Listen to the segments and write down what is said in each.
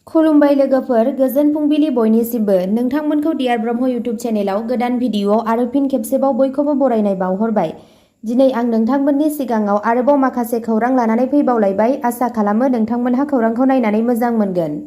खुलुमबाय लोगोफोर, गोजोन फुंबिलि बयनिसिमबो। नोंथांमोनखौ डियार ब्रह्म इउटुब चेनेलाव गोदान भिडिअ आरो फिन खेबसेबाव बयखौबो बरायनाय बावहरबाय। दिनै आं नोंथांमोननि सिगाङाव आरोबाव माखासे खौरां लानानै फैबावलायबाय। आसा खालामो नोंथांमोनहा खौरांखौ नायनानै मोजां मोनगोन।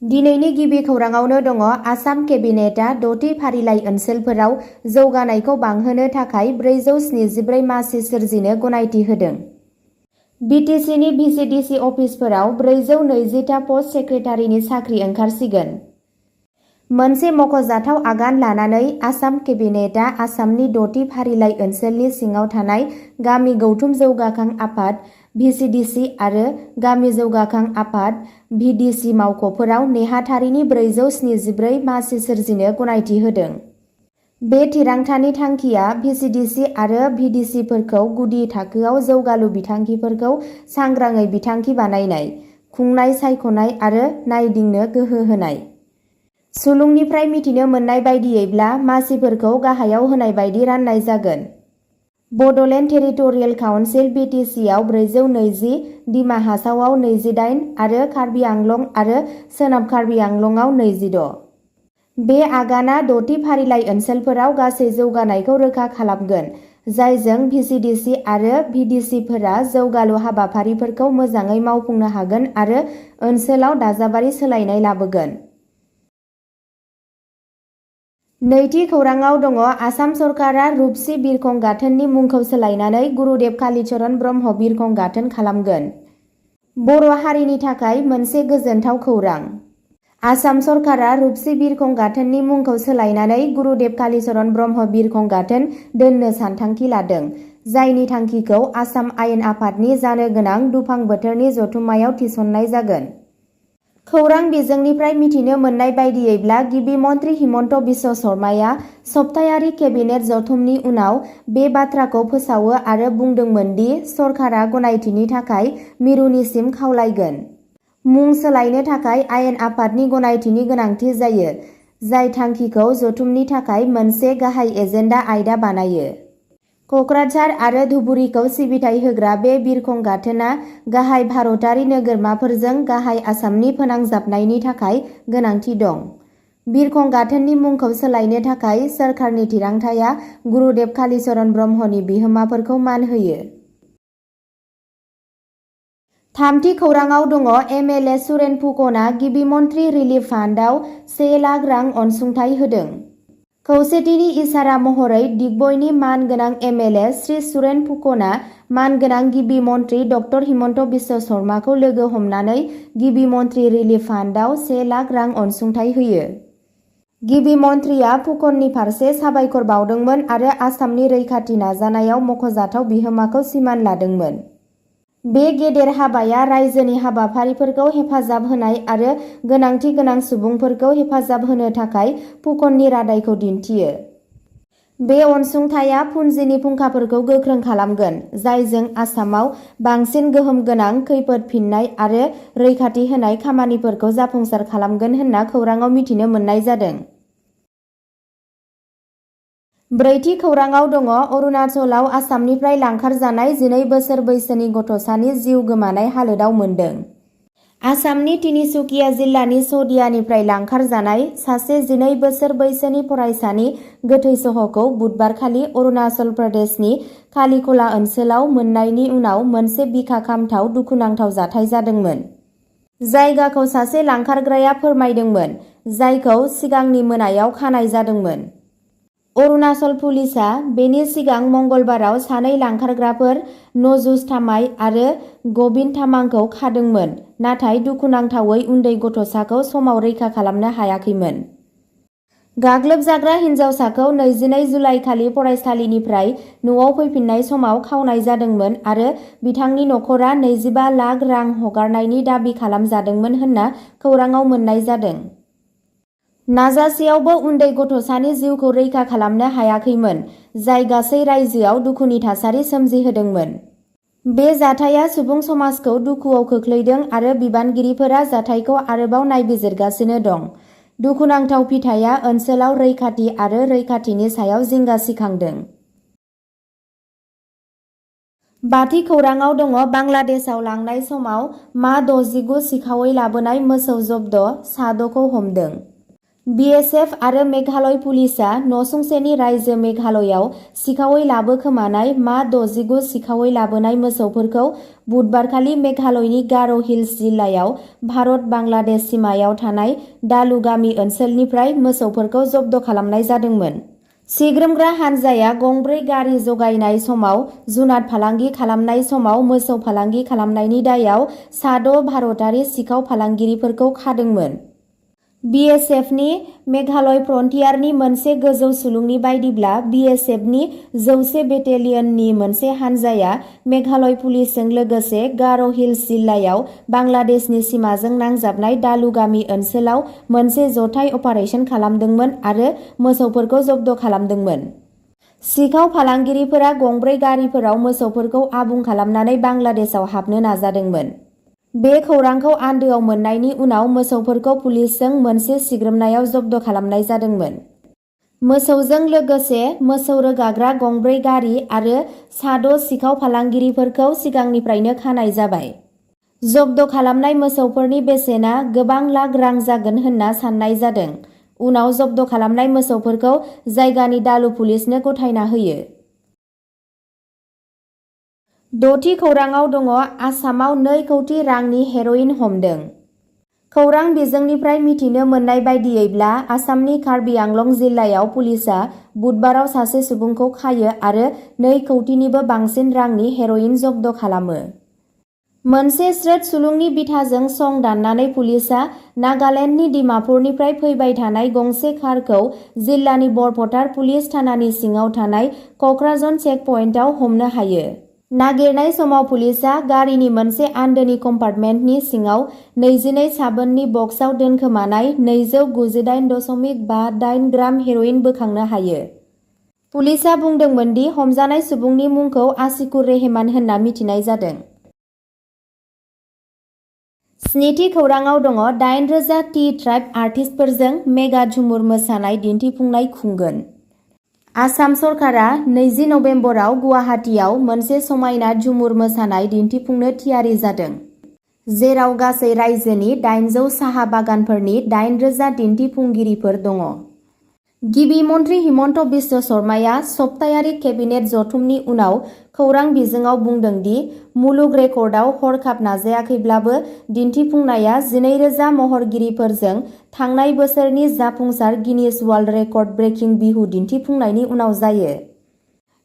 दिनैनि गिबि खौराङावनो दङ आसाम केबिनेटआ 6थि फारिलाइ ओनसोलफोराव जौगानायखौ बांहोनो थाखाय 474 मासि सोरजिनो गनायथि होदों। BTCनि VCDC अफिसफोराव 420टा पस्ट सेक्रेटारिनि साख्रि ओंखारसिगोन। मोनसे मख'जाथाव आगान लानानै आसाम केबिनेटआ आसामनि 6थि फारिलाइ ओनसोलनि सिङाव थानाय गामि गौथुम जौगाखां आफाद VCDC आरो गामि जौगाखां आफाद VDC मावख'फोराव नेहाथारिनि 474 मासि सोरजिनो गनायथि होदों। बे थिरांथानि थांखिया VCDC आरो VDCफोरखौ गुदि थाखोआव जौगालु बिथांखिफोरखौ सांग्राङै बिथांखि बानायनाय, खुंनाय, सायख'नाय आरो नायदिंनो गोहो होनाय। सुलुंनिफ्राय मिथिनो मोननाय बायदियैब्ला मासिफोरखौ गाहायाव होनाय बायदि राननाय जागोन। बड'लेण्ड टेरिटरियेल काउन्सिल BTCआव 420, डिमा हासावआव 28 आरो कार्बि आंलं आरो सोनाब कार्बि आंलंआव 26। बे आगाना 6थि फारिलाइ ओनसोलफोराव गासै जौगानायखौ रोखा खालामगोन, जायजों VCDC आरो VDCफोरा जौगालु हाबाफारिफोरखौ मोजाङै मावफुंनो हागोन आरो ओनसोलाव दाजाबारि सोलायनाय लाबोगोन। नैथि खौराङाव दङ आसाम सरकारा रुपसि बिरखं गाथोननि मुंखौ सोलायनानै गुरुदेव कालिचरण ब्रह्म बिरखं गाथोन खालामगोन। बर' हारिनि थाखाय मोनसे गोजोनथाव खौरां। आसाम सरकारा रुपसि बिरखं गाथोननि मुंखौ सोलायनानै गुरुदेव कालिचरण ब्रह्म बिरखं गाथोन दोननो सानथांखि लादों, जायनि थांखिखौ आसाम आयेन आफादनि जानो गोनां दुफां बोथोरनि जथुम्मायाव थिसननाय जागोन। खौरां बिजोंनिफ्राय मिथिनो मोननाय बायदियैब्ला गिबि मन्थ्रि हिमन्त बिश्व शर्माया सप्तायारि केबिनेट जथुमनि उनाव बे बाथ्राखौ फोसावो आरो बुंदोंमोन दि सरकारा गनायथिनि थाखाय मिरुनिसिम खावलायगोन। मुं सोलायनो थाखाय आयेन आफादनि गनायथिनि गोनांथि जायो, जाय थांखिखौ जथुमनि थाखाय मोनसे गाहाय एजेन्डा आयदा बानायो। क'क्राझार आरो धुबुरीखौ सिबिथाय होग्रा बे बिरखं गाथोना गाहाय भारतारि नोगोरमाफोरजों गाहाय आसामनि फोनांजाबनायनि थाखाय गोनांथि दं। बिरखं गाथोननि मुंखौ सोलायनो थाखाय सोरखारनि थिरांथाया गुरुदेव कालिचरण ब्रह्मनि बिहोमाफोरखौ मान होयो। थामथि खौराङाव दङ MLA सुरेन फुकनआ गिबि मन्थ्रि रिलिफ फान्डआव 1 लाख रां अनसुंथाइ होदों। खौसेथिनि इसारा महरै दिग्बयनि मानगोनां MLA श्री सुरेन फुकनआ मानगोनां गिबि मन्थ्रि डक्टर हिमन्त बिश्व शर्माखौ लोगो हमनानै गिबि मन्थ्रि रिलिफ फान्डआव 1 लाख रां अनसुंथाइ होयो। गिबि मन्थ्रिया फुकननि फारसे साबायखर बावदोंमोन आरो आसामनि रैखाथि नाजानायाव मख'जाथाव बिहोमाखौ सिमान लादोंमोन। बे गेदेर हाबाया रायजोनि हाबाफारिफोरखौ हेफाजाब होनाय आरो गोनांथि गोनां सुबुंफोरखौ हेफाजाब होनो थाखाय फुकननि रादायखौ दिन्थियो। बे अनसुंथाइया पुन्जिनि फुंखाफोरखौ गोख्रों खालामगोन, जायजों आसामाव बांसिन गोहोम गोनां खैफोद फिन्नाय आरो रैखाथि होनाय खामानिफोरखौ जाफुंसार खालामगोन होनना खौराङाव मिथिनो मोननाय जादों। ब्रैथि खौराङाव दङ अरुणाचलाव आसामनिफ्राय लांखारजानाय 12 बोसोर बैसोनि गथ'सानि जिउ गोमानाय हालोदाव मोनदों। आसामनि तिनिसुकिया जिल्लानि शदियानिफ्राय लांखारजानाय सासे 12 बोसोर बैसोनि फरायसानि गोथै सह'खौ बुधबारखालि अरुणाचल प्रदेशनि कालिखला ओनसोलाव मोननायनि उनाव मोनसे बिखा खामथाव दुखुनांथाव जाथाय जादोंमोन। जायगाखौ सासे लांखारग्राया फोरमायदोंमोन, जायखौ सिगांनि मोनायाव खानाय जादोंमोन। अरुणाचल पुलिसआ बेनि सिगां मंगलबाराव सानै लांखारग्राफोर नजुस तामाइ आरो गबिन तामांखौ खादोंमोन, नाथाय दुखुनांथावै उन्दै गथ'साखौ समाव रैखा खालामनो हायाखैमोन। गाग्लोबजाग्रा हिन्जावसाखौ 22 जुलाइखालि फरायसालिनिफ्राय न'आव फैफिननाय समाव खावनाय जादोंमोन आरो बिथांनि नखरा 25 लाख रां हगारनायनि दाबि खालामजादोंमोन होनना खौराङाव मोननाय जादों। नाजासेयावबो उन्दै गथ'सानि जिउखौ रैखा खालामनो हायाखैमोन, जाय गासै रायजोआव दुखुनि थासारि सोमजिहोदोंमोन। बे जाथाया सुबुं समाजखौ दुखुआव खोख्लैदों आरो बिबानगिरिफोरा जाथायखौ आरोबाव नायबिजिरगासिनो दं। दुखुनांथाव फिथाइया ओनसोलाव रैखाथि आरो रैखाथिनि सायाव जिंगा सिखांदों। बाथि खौराङाव दङ बांलादेशआव लांनाय समाव मा 69 सिखावै लाबोनाय मोसौ जब्द, साद'खौ हमदों। BSF आरो मेघालय पुलिसआ नसुंसेनि रायजो मेघालयआव सिखावै लाबोखोमानाय मा 69 सिखावै लाबोनाय मोसौफोरखौ बुधबारखालि मेघालयनि गार' हिल्स जिल्लायाव भारत-बांलादेश सिमायाव थानाय दालु गामि ओनसोलनिफ्राय मोसौफोरखौ जब्द खालामनाय जादोंमोन। सिग्रोमग्रा हानजाया गंब्रै गारि जगायनाय समाव जुनाद फालांगि खालामनाय समाव मोसौ फालांगि खालामनायनि दायाव सा6 भारतारि सिखाव फालांगिरिफोरखौ खादोंमोन। BSFनि मेघालय फ्रन्टियारनि मोनसे गोजौ सुलुंनि बायदिब्ला BSFनि 100 बेटेलियननि मोनसे हानजाया मेघालय पुलिसजों लोगोसे गार' हिल्स जिल्लायाव बांलादेशनि सिमाजों नांजाबनाय दालु गामि ओनसोलाव मोनसे जथाय अपारेशन खालामदोंमोन आरो मोसौफोरखौ जब्द खालामदोंमोन। सिखाव फालांगिरिफोरा गंब्रै गारिफोराव मोसौफोरखौ आबुं खालामनानै बांलादेशआव हाबनो नाजादोंमोन। बे खौरांखौ आन्दोआव मोननायनि उनाव मोसौफोरखौ पुलिसजों मोनसे सिग्रोमनायाव जब्द खालामनाय जादोंमोन। मोसौजों लोगोसे मोसौ रोगाग्रा गंब्रै गारि आरो सा6 सिखाव फालांगिरिफोरखौ सिगांनिफ्रायनो खानाय जाबाय। जब्द खालामनाय मोसौफोरनि बेसेना गोबां लाख रां जागोन होनना साननाय जादों। उनाव जब्द खालामनाय मोसौफोरखौ जायगानि दालु पुलिसनो गथायना होयो। द'थि खौराङाव दङ आसामाव 2 कौटि रांनि हेर'इन हमदों। खौरां बिजोंनिफ्राय मिथिनो मोननाय बायदियैब्ला आसामनि कार्बि आंलं जिल्लायाव पुलिसआ बुधबाराव सासे सुबुंखौ खायो आरो 2 कौटिनिबो बांसिन रांनि हेर'इन जब्द खालामो। मोनसे स्रोत सुलुंनि बिथाजों सं दाननानै पुलिसआ नागालेन्डनि डिमापुरनिफ्राय फैबाय थानाय गंसे कारखौ जिल्लानि बरपटार पुलिस थानानि सिङाव थानाय कक्राझन चेक पइन्टआव हमनो हायो। नागिरनाय समाव पुलिसआ गारिनि मोनसे आन्दोनि कम्पार्टमेन्टनि सिङाव 22 साबोननि बक्सआव दोनखोमानाय 298.58 ग्राम हेर'इन बोखांनो हायो। पुलिसआ बुंदोंमोन दि हमजानाय सुबुंनि मुंखौ आसिकुर रेहमान होनना मिथिनाय जादों। 7थि खौराङाव दङ 8,000 टि ट्राइब आर्टिस्टफोरजों मेगा झुमुर मोसानाय दिन्थिफुंनाय खुंगोन। आसाम सरकारा 20 नबेम्बराव गुवाहाटीआव मोनसे समायना झुमुर मोसानाय दिन्थिफुंनो थियारि जादों, जेराव गासै रायजोनि 800 साहा बागानफोरनि 8,000 दिन्थिफुंगिरिफोर दङ। गिबि मन्थ्रि हिमन्त बिश्व शर्माया सप्तायारि केबिनेट जथुमनि उनाव खौरां बिजोङाव बुंदों दि मुलुग रेकर्डआव हरखाब नाजायाखैब्लाबो दिन्थिफुंनाया 12,000 महरगिरिफोरजों थांनाय बोसोरनि जाफुंसार Guinness world record breaking Bihu दिन्थिफुंनायनि उनाव जायो।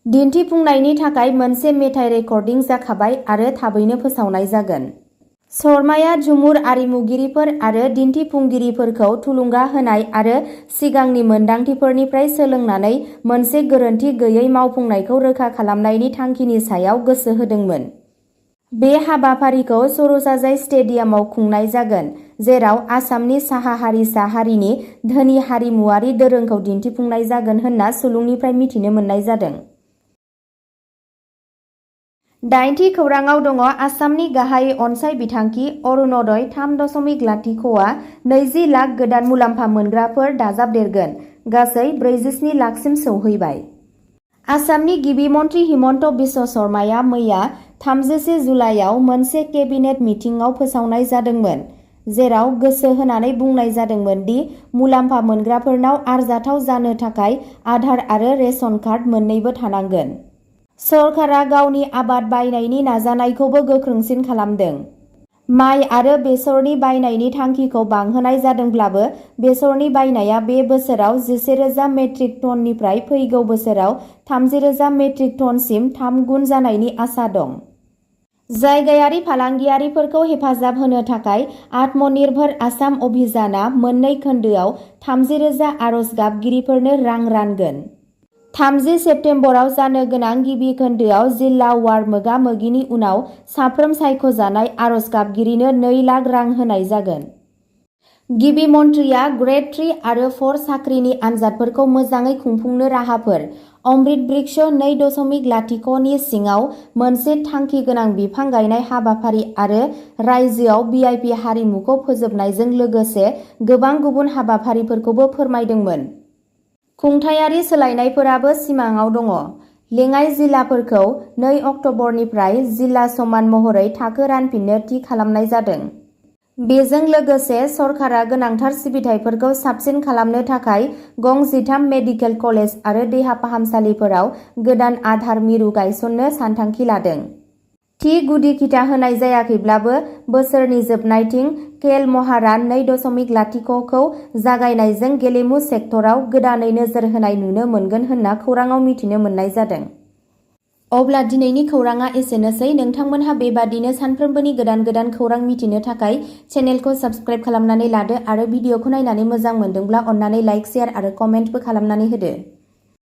दिन्थिफुंनायनि थाखाय मोनसे मेथाइ रेकर्डिं जाखाबाय आरो थाबैनो फोसावनाय जागोन। शर्माया झुमुर आरिमुगिरिफोर आरो दिन्थिफुंगिरिफोरखौ थुलुंगा होनाय आरो सिगांनि मोनदांथिफोरनिफ्राय सोलोंनानै मोनसे गोरोन्थि गैयै मावफुंनायखौ रोखा खालामनायनि थांखिनि सायाव गोसो होदोंमोन। बे हाबाफारिखौ सरुसाजाइ स्टेडियामाव खुंनाय जागोन, जेराव आसामनि साहा हारिसा हारिनि धोनि हारिमुआरि दोरोंखौ दिन्थिफुंनाय जागोन होनना सुलुंनिफ्राय मिथिनो मोननाय जादों। 8थि खौराङाव दङ आसामनि गाहाय अनसाइ बिथांखि अरुणोदय 3.0 आ 20 लाख गोदान मुलाम्फा मोनग्राफोर दाजाबदेरगोन, गासै 47 लाखसिम सौहैबाय। आसामनि गिबि मन्थ्रि हिमन्त बिश्व शर्माया मैया 31 जुलाइआव मोनसे केबिनेट मिटिंआव फोसावनाय जादोंमोन, जेराव गोसो होनानै बुंनाय जादोंमोन दि मुलाम्फा मोनग्राफोरनाव आरजाथाव जानो थाखाय आधार आरो रेशन कार्ड मोन्नैबो थानांगोन। सरकारा गावनि आबाद बायनायनि नाजानायखौबो गोख्रोंसिन खालामदों। माइ आरो बेसरनि बायनायनि थांखिखौ बांहोनाय जादोंब्लाबो बेसरनि बायनाया बे बोसोराव 11,000 मेट्रिक टननिफ्राय फैगौ बोसोराव 30,000 मेट्रिक टनसिम 3 गुन जानायनि आसा दं। जायगायारि फालांगियारिफोरखौ हेफाजाब होनो थाखाय आत्मनिर्भर आसाम अभियानआ मोननै खोन्दोआव 30,000 आर'ज गाबगिरिफोरनो रां रानगोन। 30 सेप्तेम्बराव जानो गोनां गिबि खोन्दोआव जिल्ला वार मोगा-मोगिनि उनाव साफ्रोम सायख'जानाय आर'ज गाबगिरिनो 2 लाख रां होनाय जागोन। गिबि मन्थ्रिया ग्रेड 3 आरो 4 साख्रिनि आनजादफोरखौ मोजाङै खुंफुंनो राहाफोर, अमृत बृक्ष 2.0 नि सिङाव मोनसे थांखि गोनां बिफां गायनाय हाबाफारि आरो रायजोआव VIP हारिमुखौ फोजोबनायजों लोगोसे गोबां गुबुन हाबाफारिफोरखौबो फोरमायदोंमोन। खुंथायारि सोलायनायफोराबो सिमाङाव दङ। लेङाइ जिल्लाफोरखौ 2 अक्ट'बरनिफ्राय जिल्ला समान महरै थाखो रानफिननो थि खालामनाय जादों। बेजों लोगोसे सरकारा गोनांथार सिबिथाइफोरखौ साबसिन खालामनो थाखाय गं 13 मेडिकेल कलेज आरो देहा फाहामसालिफोराव गोदान आधार मिरु गायसननो सानथांखि लादों। थि गुदि खिथा होनाय जायाखैब्लाबो बोसोरनि जोबनायथिं खेल महारा 2.0 खौ जागायनायजों गेलेमु सेक्टराव गोदानै नोजोर होनाय नुनो मोनगोन होनना खौराङाव मिथिनो मोननाय जादों। अब्ला दिनैनि खौराङा एसेनोसै। नोंथांमोनहा बेबादिनो सानफ्रोमबोनि गोदान खौरां मिथिनो थाखाय चेनेलखौ साबस्क्राइब खालामनानै लादो आरो भिडिअखौ नायनानै मोजां मोनदोंब्ला अन्नानै लाइक, शेयार आरो कमेन्टबो खालामनानै होदो।